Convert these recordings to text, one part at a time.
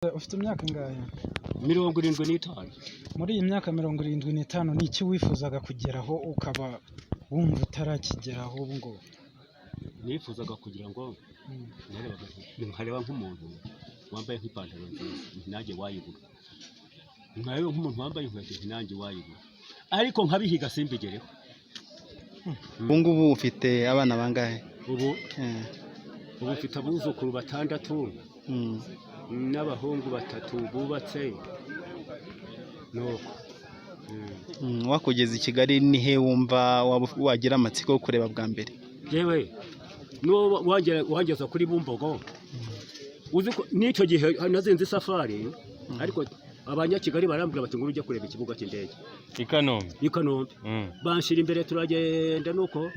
Ufite imyaka ingahe? 75. Muri iyi myaka 75 ni iki wifuzaga kugeraho ukaba wumva utarakigeraho ubu ngubu? Nifuzaga kugira ngo narebaga nkareba nk'umuntu wambaye nk'ipantaro nziza, nti nanjye wayigura. Nkareba nk'umuntu wambaye inkweto, nti nanjye wayigura, ariko nkabihiga simbigereho. Ubu ngubu ufite abana bangahe? Ubu? Ubu mfite abuzukuru batandatu n'abahungu batatu bubatse, nuko. Wakugeza i Kigali ni he wumva waba wagira amatsiko yo kureba bwa mbere? Yewe, n'uwo wangeza kuri Bumbogo, uzi ko n'icyo gihe nazinze isafari, ariko Abanyakigali barambwira bati: "Ngo ujye kureba ikibuga cy'indege." I Kanombe? I Kanombe. Banshira imbere turagenda, nuko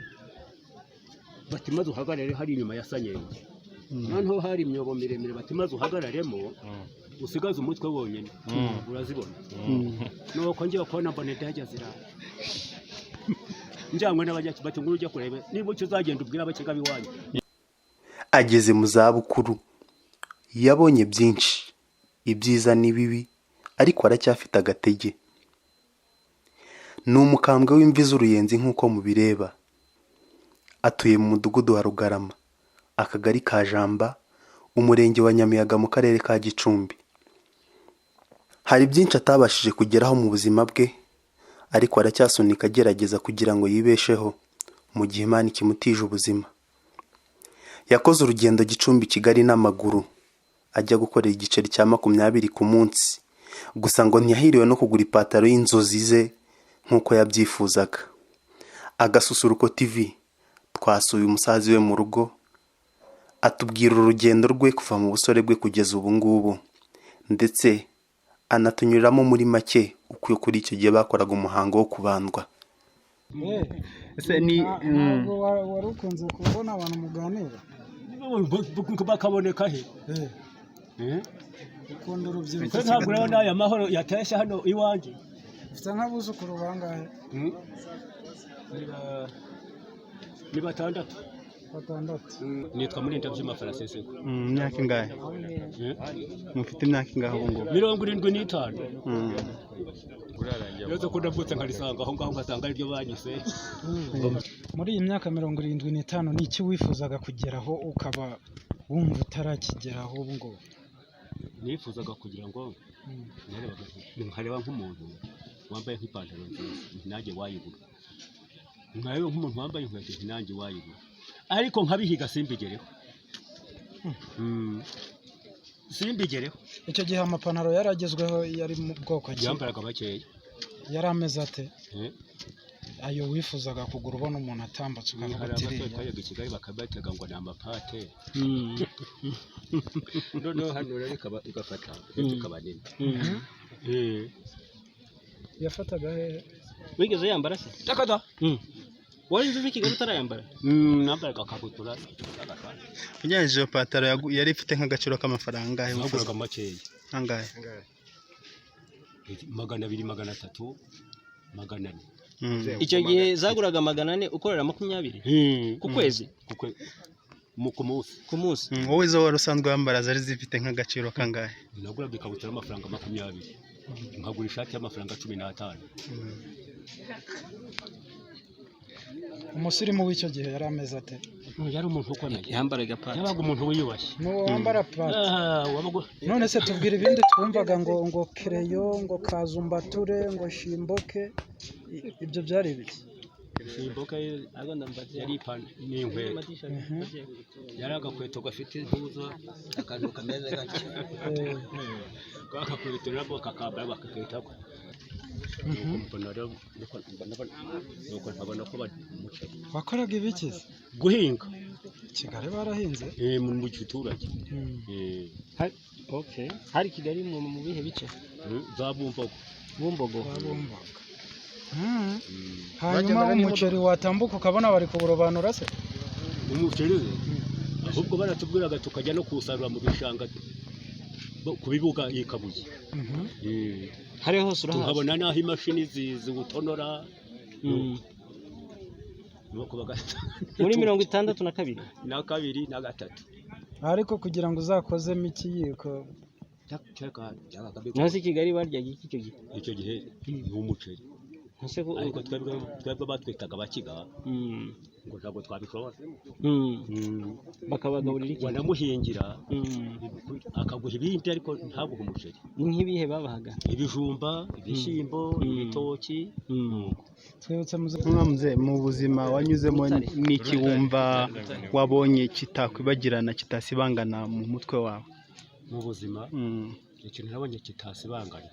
bati: "Maze uhagarare hari inyuma ya senyenge." Noneho hari imyobo miremire, bati: "Maze uhagararemo, usigaze umutwe wonyine, urazibona." Nuko ngiye kubona mbona indege ziraje, njyanywe n'Abanyakigali, bati: "Ngo ujye kureba, niba icyo uzagenda ubwira Abakigali iwanyu." Ageze mu zabukuru, yabonye byinshi, ibyiza n'ibibi, ariko aracyafite agatege. Ni umukambwe w'imvi z'uruyenzi nk'uko mubireba. Atuye mu Mudugudu wa Rugarama, Akagari ka Jamba, Umurenge wa Nyamiyaga, mu Karere ka Gicumbi. Hari byinshi atabashije kugeraho mu buzima bwe, ariko aracyasunika agerageza kugira ngo yibesheho mu gihe Imana ikimutije ubuzima. Yakoze urugendo Gicumbi Kigali n'amaguru, ajya gukorera igiceri cya 20 ku munsi gusa. Ngo ntiyahiriwe no kugura ipataro y'inzozi ze nk'uko yabyifuzaga. Agasusuruko TV twasuye umusaza iwe mu rugo, atubwira urugendo rwe kuva mu busore bwe kugeza ubu ngubu, ndetse anatunyuriramo muri make uko kuri icyo gihe bakoraga umuhango wo kubandwa. Ese ni Ntabwo wari ukunze kubona abantu muganira? Bakaboneka he? Eh? Ukunda urubyiruko. Twe ntabwo urabona aya mahoro yatashye hano iwanjye. Ufite nk'abuzukuru bangahe? Hmm? Ni batandatu. Batandatu. Nitwa Murindabyuma Francisco. Imyaka ingahe? Eh? Mufite imyaka ingahe ubu ngubu? 75. Uretse ko ndavutse nkarisanga aho ngaho, ngasanga ariryo banyise. Muri iyi myaka 75 ni iki wifuzaga kugeraho ukaba wumva utarakigeraho ubu ngubu? Nifuzaga kugira ngo narebaga nkareba nk'umuntu wambaye nk'ipantaro nziza, nti nanjye wayigura. Nkareba nk'umuntu wambaye inkweto, nti nanjye wayigura, ariko nkabihiga simbigereho. Simbigereho. Icyo gihe amapantaro yari agezweho yari mu bwoko ki? Yambaraga bakeya. Yari ameze ate? Eh? Ayo wifuzaga kugura, ubona umuntu atambutse ukavuga Hari uti abasore iriya. twajyaga i Kigali bakabatega ngo ni amapate. Noneho hano rero ikaba igafata hepfo ikaba nini. Eh. Yafataga hehe? Wigeze yambara se? Takada. Wari uzi i Kigali utarayambara? Nambaraga akabutura agashati. Ugereranyije, iyo pataro yari ifite nk'agaciro k'amafaranga angahe wifuza? Naguraga makeya. Angahe? 200, 300, 400. Icyo gihe zaguraga 400, ukorera 20 ku kwezi? Ku munsi. Ku munsi. Wowe izo wari usanzwe wambara zari zifite nk'agaciro kangahe? Naguraga ikabutura y'amafaranga 20, nkagura ishati y'amafaranga 15. Umusirimu w'icyo gihe yari ameze ate? Yari umuntu ukomeye. Yambaraga pate. Yabaga umuntu wiyubashye. N'uwo wambara pate? Ah, wabaga. None se tubwira ibindi twumvaga, ngo kereyo, ngo kazumbature, ngo shimboke. Ibyo byari ibiki? Simboka yari ni inkweto, yari agakweto gafite impuza, akantu kameze gatya. Kakakweto nabwo kakambara bakakitako. Nuko mbona rero, nuko nkabona ko umuceri. Wakoraga ibiki se? Guhinga. Kigali barahinze? Eh, mu giturage. Eh. Okay, hari Kigali mu bihe bice? Za Bumbogo. Bumbogo. Babumvaga. Hanyuma umuceri watambuka ukabona bari kuwurobanura se? Umuceri ahubwo baratubwiraga tukajya no kuwusarura mu bishanga, ku bibuga i Kabuye. Eh, Hariho hose urahazi? Tuhabona n'aho imashini ziwutonora. Nuko Muri 62? Na kabiri na gatatu. Ariko kugira ngo uzakozemo ikiyiko. Cyaka byabaga Naho se i Kigali baryaga iki icyo gihe? Icyo gihe ni umuceri. Ese ko Ariko twebwe batwitaga abakiga, ngo ntabwo twabishobora. Bakabagaburira iki? Wanamuhingira akaguha ibindi, ariko ntaguhe umuceri. Ni nk'ibihe babahaga? Ibijumba, ibishyimbo, ibitoki. Twibutse muze. Mwamuze mu buzima wanyuzemo, n'iki wumva wabonye kitakwibagirana, kitasibangana mu mutwe wawe? Mu buzima, ikintu nabonye kitasibangana,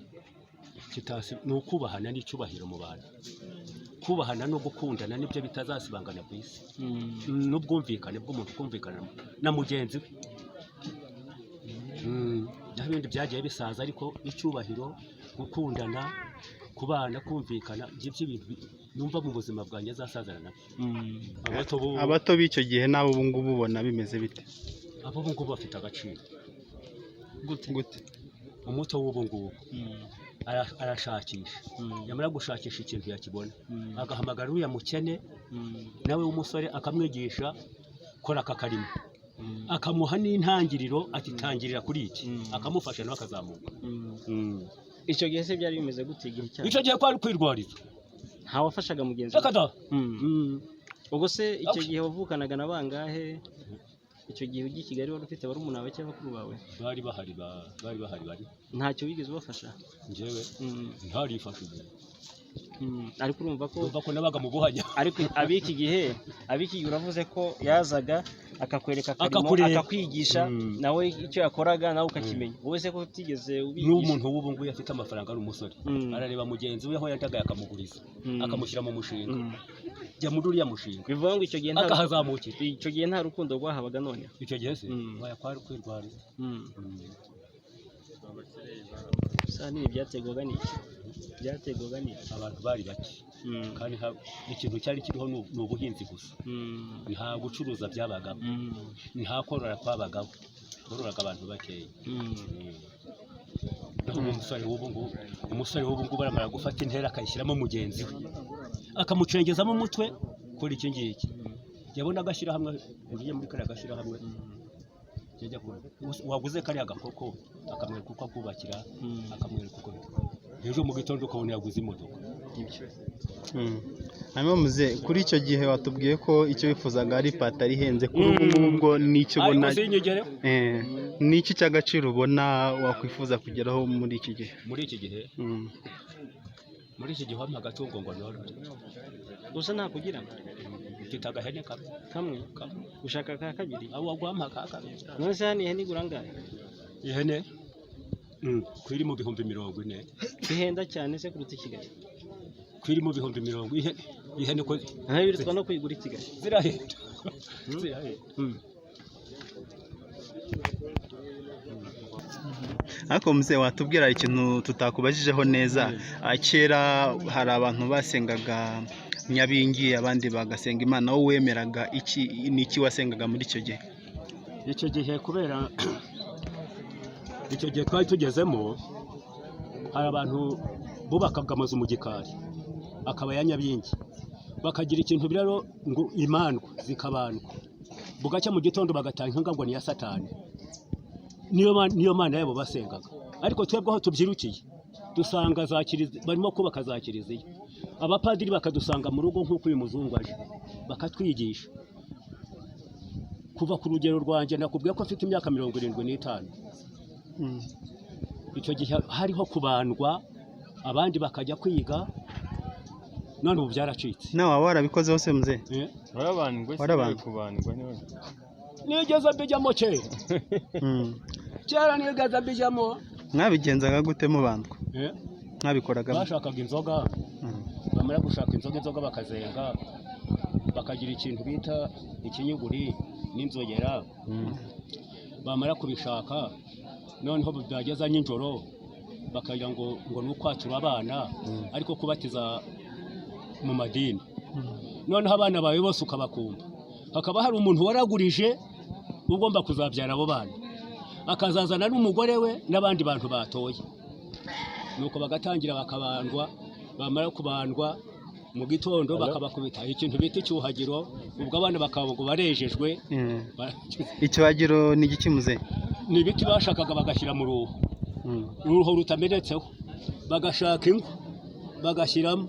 ni ukubahana n'icyubahiro mu bantu. Kubahana no gukundana nibyo bitazasibangana ku isi, n'ubwumvikane bw'umuntu kumvikana na mugenzi we. Naho ibindi byagiye bisaza, ariko icyubahiro, gukundana, kubana, kumvikana, ngibyo ibintu numva mu buzima bwanjye azasazana nabyo. Abato bo Abato b'icyo gihe n'abo ubu ngubu ubona bimeze bite? Abo ubu ngubu bafite agaciro. Gute? Gute? Umuto w'ubu ngubu arashakisha, yamara gushakisha ikintu yakibona, agahamagara uriya mukene nawe w'umusore, akamwigisha kora aka karimo, akamuha n'intangiriro, ati tangirira kuri iki, akamufasha nawe akazamuka. Icyo gihe se byari bimeze gute, igihe cyawe? Icyo gihe kwari kwirwariza. Ntawafashaga mugenzi we? Reka da. Ubwo se icyo gihe wavukanaga na bangahe? Icyo gihe ujya i Kigali wari ufite barumuna bawe cyangwa bakuru bawe? Bari bahari, bari bahari bari. Ntacyo wigeze ubafasha? Njyewe ntarifashije. Ariko urumva ko Urumva ko nabaga mu buhanya. Ariko ab'iki gihe uravuze ko yazaga akakwereka akarimo, Akakureba. akakwigisha, nawe icyo yakoraga nawe ukakimenya. Wowe se ko utigeze ubigisha? N'umuntu w'ubu ngubu afite amafaranga ari umusore, arareba mugenzi we aho yandagaye akamuguriza, akamushyira mu mushinga, jya muri uriya mushinga, Bivuga ngo icyo gihe nta akahazamukira. Icyo gihe nta rukundo rwahabaga none. Icyo gihe se waya kwari kwirwariza. Gusa nini byaterwaga n'iki? Byaterwaga n'iki? Abantu bari bake, kandi ikintu cyari kiriho ni ubuhinzi gusa. Nta gucuruza byabagaho, nta korora kwabagaho, kororaga abantu bakeya. Naho umusore w'ubu ngubu aramara gufata intera akayishyiramo mugenzi we, akamucengezamo umutwe kora iki ngiki, yabona agashyirahamwe, ugiye muri kariya gashyirahamwe, yajya waguze kariya gakoko, akamwereka uko akubakira, akamwereka uko ejo mu gitondo ukabona yaguze imodoka. Hanyuma muze, kuri icyo gihe watubwiye ko icyo wifuzaga ari ipataro ihenze. Kuri ubu ngubu ubwo n'icyo ubona, Ariko sinyigereho. Ni iki cy'agaciro ubona wakwifuza kugeraho muri iki gihe? Muri iki gihe? Muri iki gihe wampa agatungo ngo norore. Gusa nta kugira? Mfite agahene kamwe. Kamwe? Kamwe. Ushaka ka kabiri? Aho waguhampa ka kabiri. None se hano ihene igura angahe? Ihene kwiri mu 40,000. Bihenda cyane se kuruta i Kigali? Kwiri mu 40,000 ihene ko. Naho birutwa no kuyigura i Kigali. Zirahenda, zirahenda. Ariko muze, watubwira ikintu tutakubajijeho neza. Kera hari abantu basengaga Nyabingi, abandi bagasenga Imana. Wowe wemeraga iki? Ni iki wasengaga muri icyo gihe? Icyo gihe, kubera icyo gihe twari tugezemo, hari abantu bubakaga amazu mu gikari akaba ya Nyabingi, bakagira ikintu rero ngo imandwa zikabandwa, bugacya mu gitondo bagatanga inka ngo ni iya Satani. Niyo mana yabo basengaga. Ariko twebwe aho tubyirukiye dusanga za kiliziya, barimo kubaka za kiliziya, abapadiri bakadusanga mu rugo nk'uko uyu muzungu aje, bakatwigisha. Kuva ku rugero rwanjye, nakubwiye ko mfite imyaka 75. Icyo gihe hariho kubandwa, abandi bakajya kwiga, none ubu byaracitse. Nawe waba warabikoze hose muze? Eh? Warabandwe se? Warabandwe. Kubandwa niwe. Nigeze mbijyamo kera. Kera nigeze mbijyamo. Mwabigenzaga gute mubandwa? Eh? Mwabikoraga? Bashakaga inzoga. Bamara gushaka inzoga, inzoga bakazenga, bakagira ikintu bita ikinyuguri n'inzogera. Bamara kubishaka, noneho byageza nijoro bakagira ngo ni ukwatura abana, ariko kubatiza mu madini. Noneho abana bawe bose ukabakumva, hakaba hari umuntu waragurije ugomba kuzabyara abo bana, akazazana n'umugore we n'abandi bantu batoye, nuko bagatangira bakabandwa. Bamara kubandwa mu gitondo bakabakubita ikintu bita icyuhagiro, ubwo abana bakaba ngo barejejwe. Icyuhagiro ni igiki muze? Ni ibiti bashakaga bagashyira mu ruhu. Uruho rutamenetseho, bagashaka inkwi bagashyiramo,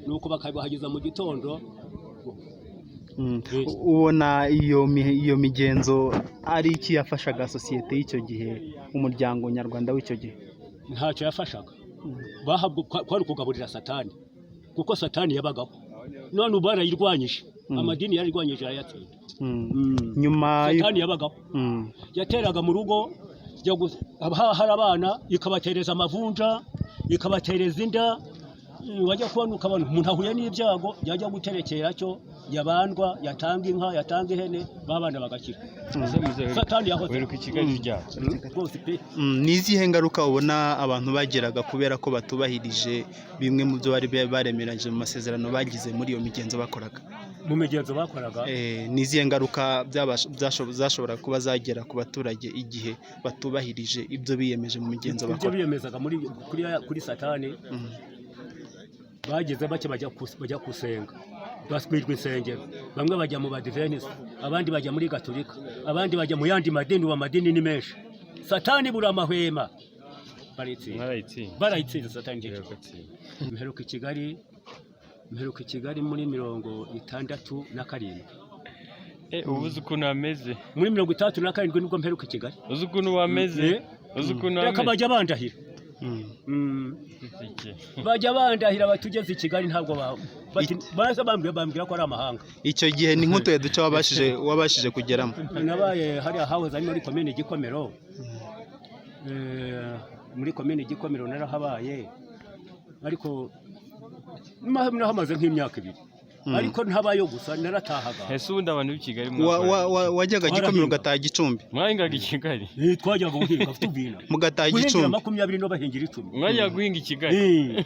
nuko bakabahageza mu gitondo. Ubona iyo migenzo ari iki yafashaga sosiyete y'icyo gihe, umuryango nyarwanda w'icyo gihe? Ntacyo yafashaga. Bahabwa kwari ukugaburira Satani, kuko Satani yabagaho. None ubu barayirwanyije, amadini yarayirwanyije, arayatsinda. Nyuma Satani yabagaho, yateraga mu rugo, hari abana ikabatereza amavunja, ikabatereza inda. Wajya kubona ukabona umuntu ahuye n'ibyago, yajya guterekera cyo yabandwa, yatanga inka, yatanga ihene, babana bagakira. Satani yahoze Wiruka i Kigali ryari? Rwose pe. Ni izihe ngaruka ubona abantu bageraga kubera ko batubahirije bimwe mu byo bari baremeranyije mu masezerano bagize muri iyo migenzo bakoraga? Mu migenzo bakoraga? Ni izihe ngaruka zashoboraga kuba zagera ku baturage igihe batubahirije ibyo biyemeje mu migenzo Ibyo bakora? biyemezaga muri kuri Satani, bageze bake bajya gusenga, baswirwa insengero, bamwe bajya mu Badiventisi, abandi bajya muri Gatolika, abandi bajya mu yandi madini. Ubu amadini ni menshi. Satani buri amahwema, barayitsinda. Mwarayitsinze? Barayitsinze Satani ngiye. Iratsinda. Mperuka i Kigali muri 67. Ubu uzi ukuntu hameze? Muri 67 nibwo mperuka i Kigali. Uzi ukuntu wameze? Uzi ukuntu Reka wameze? bajya bandahira. Iki. Bajya bandahira batugeze i Kigali, ntabwo baraza bambwira ko ari amahanga. Icyo gihe ni nk'utuye duce wabashije kugeramo? Nabaye hariya hahoze ari muri komine Gikomero. Muri komine Gikomero narahabaye, ariko nahamaze nk'imyaka 2, ariko ntabayo gusa, naratahaga. Ese ubundi abantu b'i Kigali Wajyaga Gikomero ugataha Gicumbi? mwahingaga i Kigali? Twajyaga guhinga tubwina. Mugataha Guhingira Gicumbi? 20 no bahingira 10. Mwajyaga guhinga i Kigali?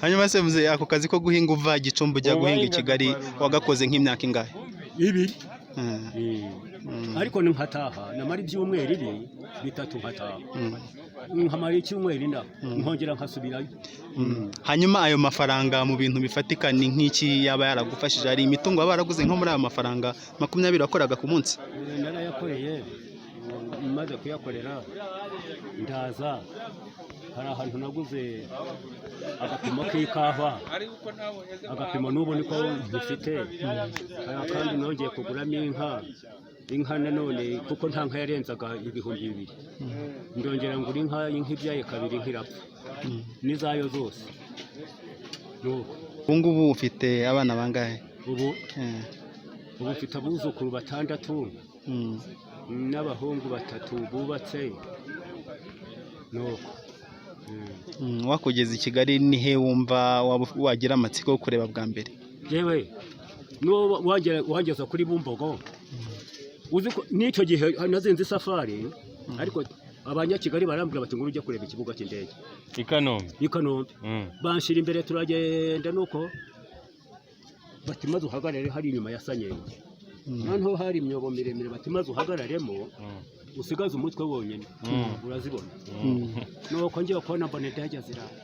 Hanyuma se muze, ako kazi ko guhinga uva Gicumbi ujya Ubu guhinga i bahingaga Kigali kwa rubanda. wagakoze nk'imyaka ingahe? 2. Mm. Ariko nkataha, namara ibyumweru 3 nkataha, nkamara icyumweru inaha, nkongera nkasubirayo. Hanyuma ayo mafaranga mu bintu bifatika ni nk'iki yaba yaragufashije? Hari imitungo waba waraguze nko muri ayo mafaranga 20 wakoraga ku munsi? Narayakoreye. Maze kuyakorera ndaza, hari ahantu naguze agapimo k'ikawa, agapimo n'ubu niko nkifite. Hari akandi nongeye kuguramo inka, inka nanone kuko nta nka yarenzaga 2000. Ndongera ngura inka, inka ibyaye kabiri, inka irapfa n'izayo zose. Nuko. Ubu ngubu ufite abana bangahe? Ubu? Ubu mfite abuzukuru batandatu n'abahungu batatu bubatse, nuko. Wakugeza i Kigali ni he wumva wagira amatsiko yo kureba bwa mbere? Yewe, n'uwo wangeza kuri Bumbogo. Uzi ko n'icyo gihe nazinze isafari, ariko Abanyakigali barambwira bati ngo ujye kureba ikibuga cy'indege. I Kanombe? I Kanombe. Banshyira imbere turagenda, nuko bati maze uhagarare hari inyuma ya Sanyenge. Noneho hari imyobo miremire, bati maze uhagararemo, usigaze umutwe wonyine, urazibona. Nuko ngiye kubona mbona indege ziraje,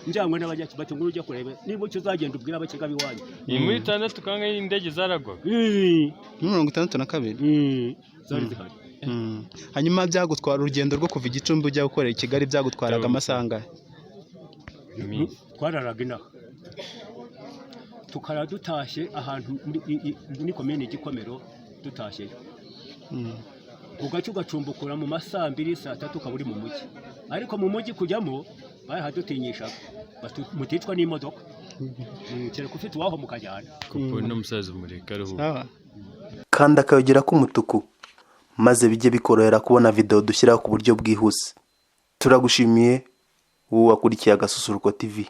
njyanywe n'Abanyakigali, bati ngo ujye kureba niba icyo uzagenda ubwira Abakigali iwanyu. Ni muri itandatu kangahe indege zaragwaga? Muri 62? Zari zihari. Hanyuma byagutwara urugendo rwo kuva i Gicumbi ujya gukorera i Kigali byagutwaraga amasaha angahe? Iminsi. Twararaga inaha, tukara dutashye ahantu muri komine Gikomero, dutashyeyo, ugaca ugacumbukura mu ma saa 2, saa 3 ukaba uri mu mujyi. Ariko mu mujyi kujyamo barahadutinyishaga, muticwa n'imodoka. Kereka ufite uwaho mukajyana. Kuko n'umusaza umureka aruhuka. Sawa. Kanda akayogera k'umutuku maze bijye bikorohera kubona videwo dushyiraho ku buryo bwihuse. Turagushimiye wowe wakurikiye Agasusuruko TV.